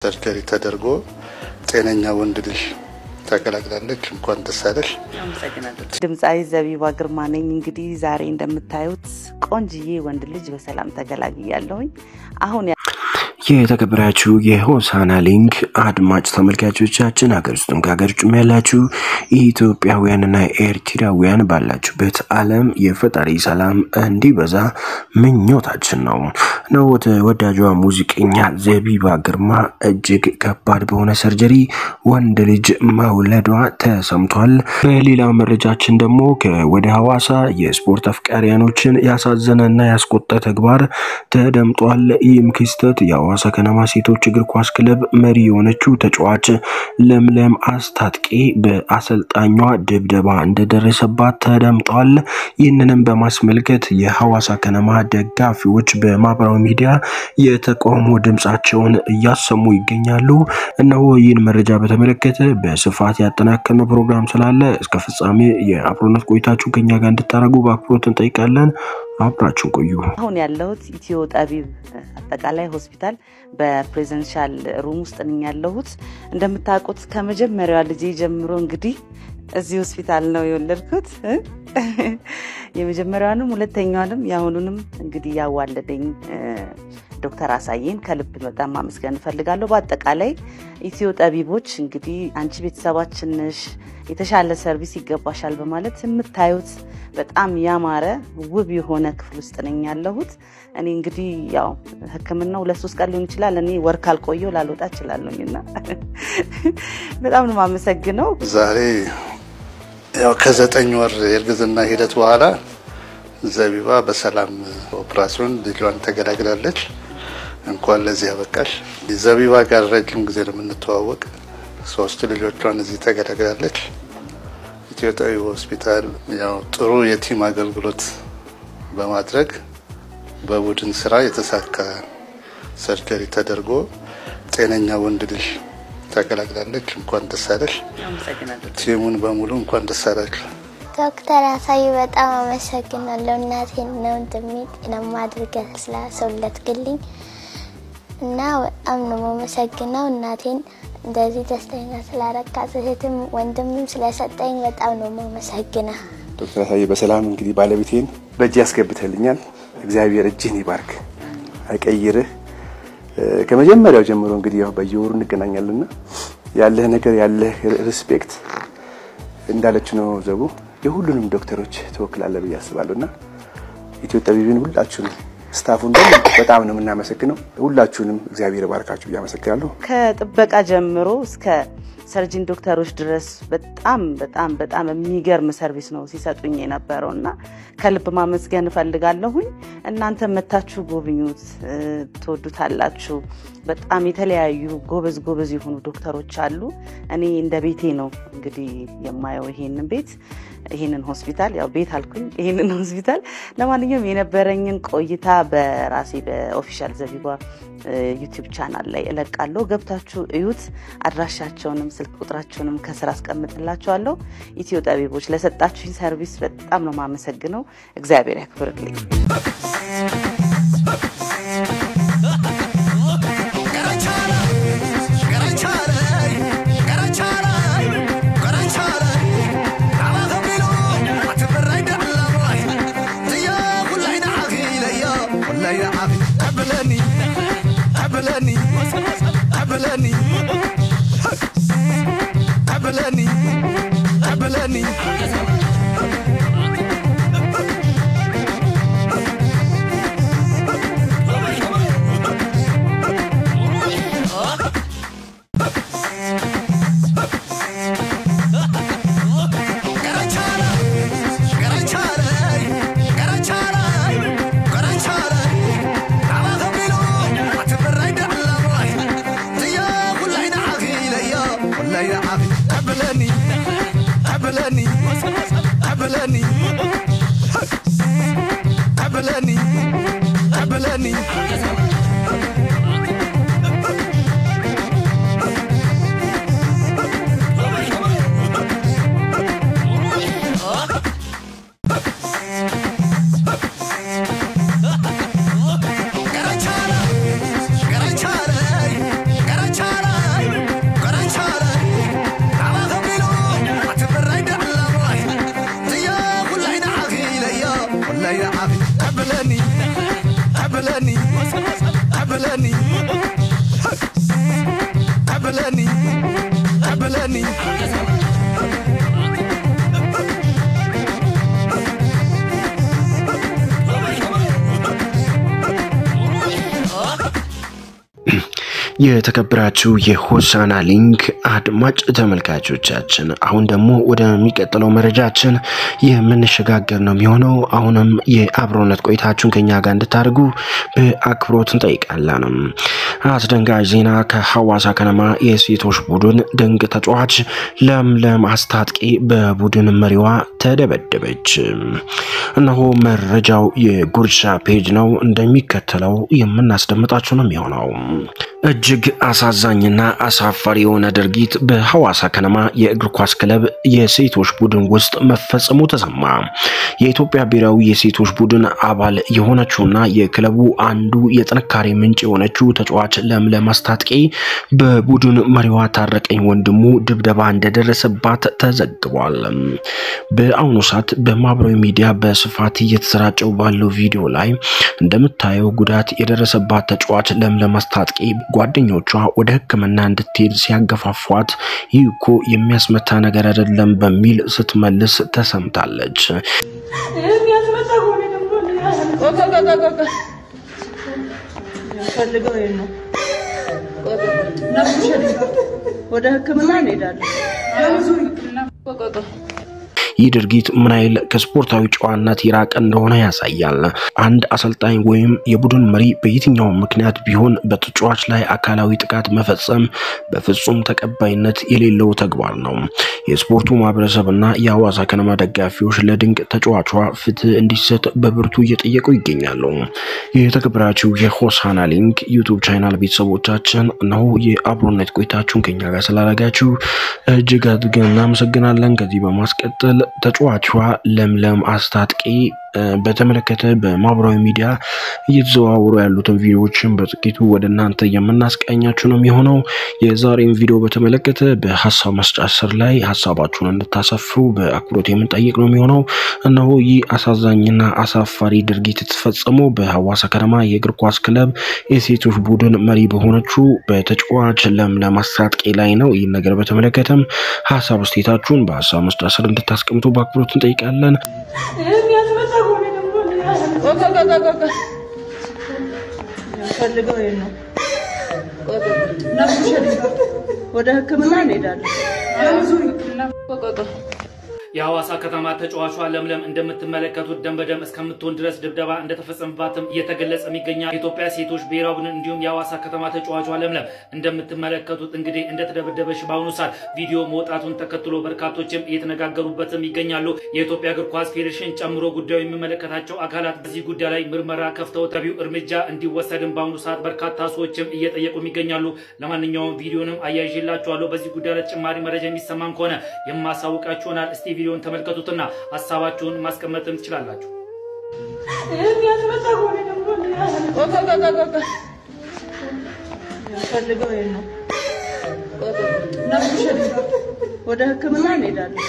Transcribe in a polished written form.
Surgery ተደርጎ ጤነኛ ወንድ ልጅ ተገላግላለች። እንኳን ደስ አለሽ። ድምፃዊ ዘቢባ ግርማ ነኝ። እንግዲህ ዛሬ እንደምታዩት ቆንጅዬ ወንድ ልጅ በሰላም ተገላግያለሁኝ። አሁን የተከበራችሁ የሆሳና ሊንክ አድማጭ ተመልካቾቻችን፣ ሀገር ውስጥም ከሀገር ውጭም ያላችሁ ኢትዮጵያውያንና ኤርትራውያን፣ ባላችሁበት ዓለም የፈጣሪ ሰላም እንዲበዛ ምኞታችን ነው። ተወዳጇ ሙዚቀኛ ዘቢባ ግርማ እጅግ ከባድ በሆነ surgery ወንድ ልጅ መውለዷ ተሰምቷል። በሌላ መረጃችን ደግሞ ወደ ሐዋሳ የስፖርት አፍቃሪያኖችን ያሳዘነና ያስቆጣ ተግባር ተደምጧል። ይህም ክስተት የሐዋሳ ከነማ ሴቶች እግር ኳስ ክለብ መሪ የሆነችው ተጫዋች ለምለም አስታጥቄ በአሰልጣኟ ድብደባ እንደደረሰባት ተደምጧል። ይህንንም በማስመልከት የሐዋሳ ከነማ ደጋፊዎች በማህበራዊ ሚዲያ የተቃውሞ ድምጻቸውን እያሰሙ ይገኛሉ። እነሆ ይህን መረጃ በተመለከተ በስፋት ያጠናከርነው ፕሮግራም ስላለ እስከ ፍጻሜ የአብሮነት ቆይታችሁን ከኛ ጋር እንድታደርጉ በአክብሮት እንጠይቃለን። አብራችሁን ቆዩ። አሁን ያለሁት ኢትዮ ጠቢብ አጠቃላይ ሆስፒታል በ presidential room ውስጥ ነኝ ያለሁት። እንደምታውቁት ከመጀመሪያዋ ልጄ ጀምሮ እንግዲህ እዚህ ሆስፒታል ነው የወለድኩት። የመጀመሪያዋንም፣ ሁለተኛዋንም፣ የአሁኑንም እንግዲህ ያዋለደኝ ዶክተር አሳየን ከልብ በጣም ማመስገን እፈልጋለሁ። በአጠቃላይ ኢትዮ ጠቢቦች እንግዲህ አንቺ ቤተሰባችን ነሽ፣ የተሻለ service ይገባሻል በማለት የምታዩት በጣም ያማረ ውብ የሆነ ክፍል ውስጥ ነኝ ያለሁት። እኔ እንግዲህ ያው ሕክምናው 2-3 ቀን ሊሆን ይችላል። እኔ ወር ካልቆየሁ ላልወጣ እችላለሁኝ እና በጣም ነው የማመሰግነው። ዛሬ ያው ከ9 ወር የእርግዝና ሂደት በኋላ ዘቢባ በሰላም ኦፕራሲዮን ልጇን ተገላግላለች። እንኳን ለዚህ ያበቃሽ። ዘቢባ ጋር ረጅም ጊዜ ነው የምንተዋወቅ። 3 ልጆቿን እዚህ ተገላግላለች። ኢትዮ ጠቢብ ሆስፒታል ያው ጥሩ የ team አገልግሎት በማድረግ በቡድን ስራ የተሳካ surgery ተደርጎ ጤነኛ ወንድ ልጅ ተገላግላለች። እንኳን ደስ አለሽ። Team ኡን በሙሉ እንኳን ደስ አላችሁ። ዶክተር አሳዩ በጣም አመሰግናለሁ። እናቴን እና ወንድሜ ጤናማ አድርገህ ስላስወለድክልኝ እና በጣም ነው የማመሰግነው። እናቴን እንደዚህ ደስተኛ ስላረካት፣ እህትም ወንድምም ስለሰጠኝ በጣም ነው የማመሰግነው። ዶክተር አሳየ በሰላም እንግዲህ ባለቤቴን በእጅ ያስገብተልኛል። እግዚአብሔር እጅህን ይባርክ፣ አይቀይርህ። ከመጀመሪያው ጀምሮ እንግዲህ ያው በየወሩ እንገናኛለንና ያለህ ነገር፣ ያለህ respect እንዳለች ነው ዘቡ፣ የሁሉንም ዶክተሮች ትወክላለህ ብዬ አስባለሁና ኢትዮ ጠቢብን ሁላችሁንም staff ኡን ደግሞ በጣም ነው የምናመሰግነው። ሁላችሁንም እግዚአብሔር ባርካችሁ ብዬ አመሰግናለሁ። ከጥበቃ ጀምሮ እስከ surgeon ዶክተሮች ድረስ በጣም በጣም በጣም የሚገርም service ነው ሲሰጡኝ የነበረው እና ከልብ ማመስገን እፈልጋለሁኝ። እናንተ መታችሁ ጎብኙት፣ ትወዱታላችሁ። በጣም የተለያዩ ጎበዝ ጎበዝ የሆኑ ዶክተሮች አሉ። እኔ እንደ ቤቴ ነው እንግዲህ የማየው ይሄንን ቤት፣ ይሄንን ሆስፒታል፣ ያው ቤት አልኩኝ፣ ይሄንን ሆስፒታል። ለማንኛውም የነበረኝን ቆይታ በራሴ በ official ዘቢባ YouTube channel ላይ እለቃለሁ። ገብታችሁ እዩት። አድራሻቸውንም ስልክ ቁጥራቸውንም ከስር አስቀምጥላችኋለሁ። ኢትዮ ጠቢቦች ለሰጣችሁኝ service በጣም ነው የማመሰግነው። እግዚአብሔር ያክብርልኝ። የተከበራችሁ የሆሳና ሊንክ አድማጭ ተመልካቾቻችን፣ አሁን ደግሞ ወደሚቀጥለው መረጃችን የምንሸጋገር ነው የሚሆነው። አሁንም የአብሮነት ቆይታችሁን ከኛ ጋር እንድታደርጉ በአክብሮት እንጠይቃለን። አስደንጋጭ ዜና ከሐዋሳ ከነማ የሴቶች ቡድን ድንቅ ተጫዋች ለምለም አስታጥቄ በቡድን መሪዋ ተደበደበች። እነሆ መረጃው የጉርሻ page ነው፣ እንደሚከተለው የምናስደምጣችሁ ነው የሚሆነው። እጅግ አሳዛኝና አሳፋሪ የሆነ ድርጊት በሐዋሳ ከነማ የእግር ኳስ ክለብ የሴቶች ቡድን ውስጥ መፈጸሙ ተሰማ። የኢትዮጵያ ብሔራዊ የሴቶች ቡድን አባል የሆነችውና የክለቡ አንዱ የጥንካሬ ምንጭ የሆነችው ተጫዋች ለምለም አስታጥቄ በቡድን መሪዋ ታረቀኝ ወንድሙ ድብደባ እንደደረሰባት ተዘግቧል። በአሁኑ ሰዓት በማህበራዊ ሚዲያ በስፋት እየተሰራጨው ባለው ቪዲዮ ላይ እንደምታየው ጉዳት የደረሰባት ተጫዋች ለምለም አስታጥቄ ጓደኞቿ ወደ ሕክምና እንድትሄድ ሲያገፋፏት ይህ እኮ የሚያስመታ ነገር አይደለም በሚል ስትመልስ ተሰምታለች። ወደ ሕክምና እንሄዳለን። ይህ ድርጊት ምን ያህል ከስፖርታዊ ጨዋነት የራቀ እንደሆነ ያሳያል። አንድ አሰልጣኝ ወይም የቡድን መሪ በየትኛውም ምክንያት ቢሆን በተጫዋች ላይ አካላዊ ጥቃት መፈጸም በፍጹም ተቀባይነት የሌለው ተግባር ነው። የስፖርቱ ማህበረሰብና የሐዋሳ ከነማ ደጋፊዎች ለድንቅ ተጫዋቿ ፍትህ እንዲሰጥ በብርቱ እየጠየቁ ይገኛሉ። የተከበራችሁ የሆሳና ሊንክ YouTube channel ቤተሰቦቻችን፣ እነሆ የአብሮነት ቆይታችሁን ከኛ ጋር ስላደረጋችሁ እጅግ አድርገን እናመሰግናለን። ከዚህ በማስቀጠል ተጫዋቿ ለምለም አስታጥቄ በተመለከተ በማህበራዊ ሚዲያ እየተዘዋወሩ ያሉትን ቪዲዮዎችን በጥቂቱ ወደ እናንተ የምናስቃኛችሁ ነው የሚሆነው። የዛሬን ቪዲዮ በተመለከተ በሀሳብ መስጫ ስር ላይ ሀሳባችሁን እንድታሰፍሩ በአክብሮት የምንጠይቅ ነው የሚሆነው። እነሆ ይህ አሳዛኝና አሳፋሪ ድርጊት የተፈጸመው በሐዋሳ ከተማ የእግር ኳስ ክለብ የሴቶች ቡድን መሪ በሆነችው በተጫዋች ለምለም አስታጥቄ ላይ ነው። ይህን ነገር በተመለከተም ሀሳብ አስተያየታችሁን በሀሳብ መስጫ ስር እንድታስቀምጡ በአክብሮት እንጠይቃለን። ወደ ሕክምና እንሄዳለን። የሐዋሳ ከተማ ተጫዋቿ ለምለም እንደምትመለከቱት ደም በደም እስከምትሆን ድረስ ድብደባ እንደተፈጸመባትም እየተገለጸ ይገኛል። የኢትዮጵያ ሴቶች ብሔራዊ ቡድን እንዲሁም የሐዋሳ ከተማ ተጫዋቿ ለምለም እንደምትመለከቱት እንግዲህ እንደተደበደበች በአሁኑ ሰዓት ቪዲዮ መውጣቱን ተከትሎ በርካቶችም እየተነጋገሩበትም ይገኛሉ። የኢትዮጵያ እግር ኳስ ፌዴሬሽን ጨምሮ ጉዳዩ የሚመለከታቸው አካላት በዚህ ጉዳይ ላይ ምርመራ ከፍተው ተገቢው እርምጃ እንዲወሰድም በአሁኑ ሰዓት በርካታ ሰዎችም እየጠየቁም ይገኛሉ። ለማንኛውም ቪዲዮንም አያይዤላችኋለሁ። በዚህ ጉዳይ ላይ ተጨማሪ መረጃ የሚሰማም ከሆነ የማሳውቃችሁ ይሆናል። እስቲ ቪዲዮን ተመልከቱትና ሀሳባችሁን ማስቀመጥም ትችላላችሁ። ወደ ሕክምና እንሄዳለን።